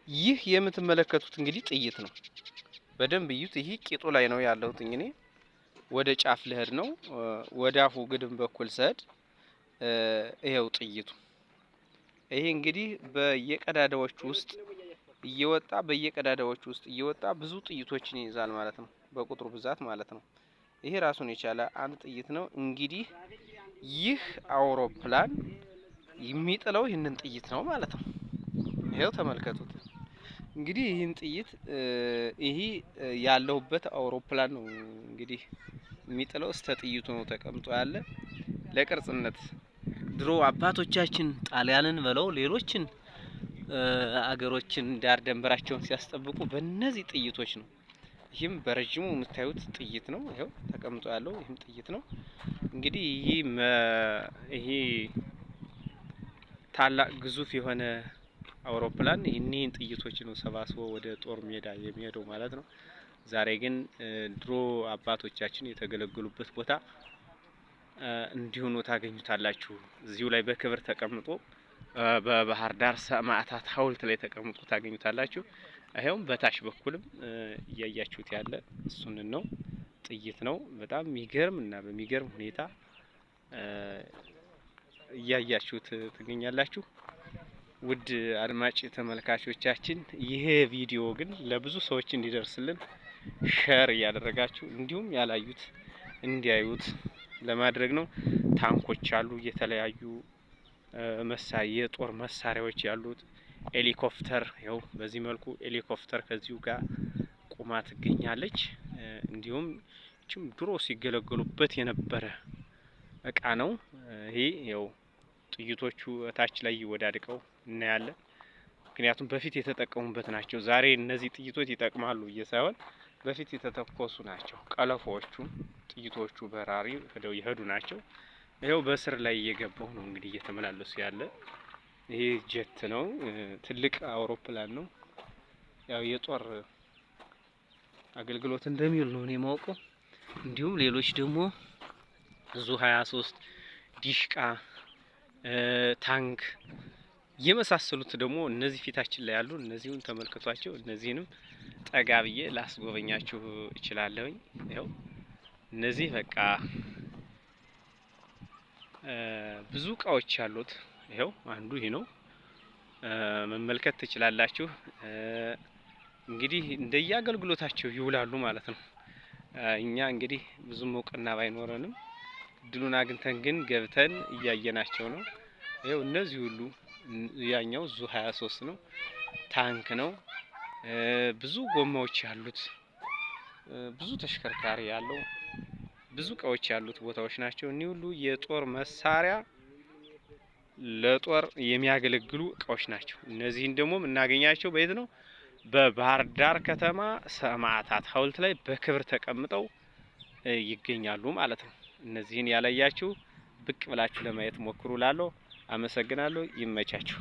ይህ የምትመለከቱት እንግዲህ ጥይት ነው። በደንብ እዩት። ይህ ቂጡ ላይ ነው ያለሁት እኔ ወደ ጫፍ ልሄድ ነው። ወደ አፉ ግድም በኩል ስሄድ ይሄው ጥይቱ። ይሄ እንግዲህ በየቀዳዳዎቹ ውስጥ እየወጣ በየቀዳዳዎቹ ውስጥ እየወጣ ብዙ ጥይቶችን ይይዛል ማለት ነው። በቁጥሩ ብዛት ማለት ነው። ይሄ ራሱን የቻለ አንድ ጥይት ነው። እንግዲህ ይህ አውሮፕላን የሚጥለው ይህንን ጥይት ነው ማለት ነው። ይሄው ተመልከቱት። እንግዲህ ይህን ጥይት ይሄ ያለሁበት አውሮፕላን ነው እንግዲህ የሚጥለው እስተ ጥይቱ ነው ተቀምጦ ያለ ለቅርጽነት። ድሮ አባቶቻችን ጣሊያንን በለው ሌሎችን አገሮችን ዳር ደንበራቸውን ሲያስጠብቁ በእነዚህ ጥይቶች ነው። ይህም በረጅሙ የምታዩት ጥይት ነው። ይኸው ተቀምጦ ያለው ይህም ጥይት ነው። እንግዲህ ይሄ ታላቅ ግዙፍ የሆነ አውሮፕላን እኒህን ጥይቶች ነው ሰባስቦ ወደ ጦር ሜዳ የሚሄደው ማለት ነው። ዛሬ ግን ድሮ አባቶቻችን የተገለገሉበት ቦታ እንዲሁ ነው ታገኙታላችሁ። እዚሁ ላይ በክብር ተቀምጦ በባህር ዳር ሰማዕታት ሐውልት ላይ ተቀምጦ ታገኙታላችሁ። ይኸውም በታች በኩልም እያያችሁት ያለ እሱን ነው፣ ጥይት ነው። በጣም የሚገርም እና በሚገርም ሁኔታ እያያችሁት ትገኛላችሁ። ውድ አድማጭ ተመልካቾቻችን ይሄ ቪዲዮ ግን ለብዙ ሰዎች እንዲደርስልን share እያደረጋችሁ እንዲሁም ያላዩት እንዲያዩት ለማድረግ ነው። ታንኮች አሉ፣ የተለያዩ የጦር መሳሪያዎች ያሉት ሄሊኮፕተር፣ ይኸው በዚህ መልኩ ሄሊኮፕተር ከዚሁ ጋር ቁማ ትገኛለች። እንዲሁም እችም ድሮ ሲገለገሉበት የነበረ እቃ ነው። ይሄ ይኸው ጥይቶቹ ታች ላይ ወዳድቀው እናያለን። ምክንያቱም በፊት የተጠቀሙበት ናቸው። ዛሬ እነዚህ ጥይቶች ይጠቅማሉ ሳይሆን በፊት የተተኮሱ ናቸው። ቀለፎቹ ጥይቶቹ በራሪ ሄደው የሄዱ ናቸው። ይኸው በስር ላይ እየገባው ነው እንግዲህ እየተመላለሱ ያለ። ይሄ ጀት ነው፣ ትልቅ አውሮፕላን ነው። ያው የጦር አገልግሎት እንደሚውል ነው እኔ የማውቀው። እንዲሁም ሌሎች ደግሞ ዙ 23 ዲሽቃ፣ ታንክ የመሳሰሉት ደግሞ እነዚህ ፊታችን ላይ ያሉ እነዚህን ተመልክቷቸው። እነዚህንም ጠጋ ብዬ ላስጎበኛችሁ እችላለሁኝ። ይኸው እነዚህ በቃ ብዙ እቃዎች ያሉት ይኸው አንዱ ይሄ ነው፣ መመልከት ትችላላችሁ። እንግዲህ እንደየአገልግሎታቸው ይውላሉ ማለት ነው። እኛ እንግዲህ ብዙም እውቅና ባይኖረንም እድሉን አግኝተን ግን ገብተን እያየናቸው ነው። ይኸው እነዚህ ሁሉ ያኛው ዙ 23 ነው፣ ታንክ ነው፣ ብዙ ጎማዎች ያሉት ብዙ ተሽከርካሪ ያለው ብዙ እቃዎች ያሉት ቦታዎች ናቸው። እኒህ ሁሉ የጦር መሳሪያ ለጦር የሚያገለግሉ እቃዎች ናቸው። እነዚህን ደግሞ የምናገኛቸው በየት ነው? በባህር ዳር ከተማ ሰማዕታት ሐውልት ላይ በክብር ተቀምጠው ይገኛሉ ማለት ነው። እነዚህን ያላያችሁ ብቅ ብላችሁ ለማየት ሞክሩ። ላለሁ አመሰግናለሁ። ይመቻችሁ።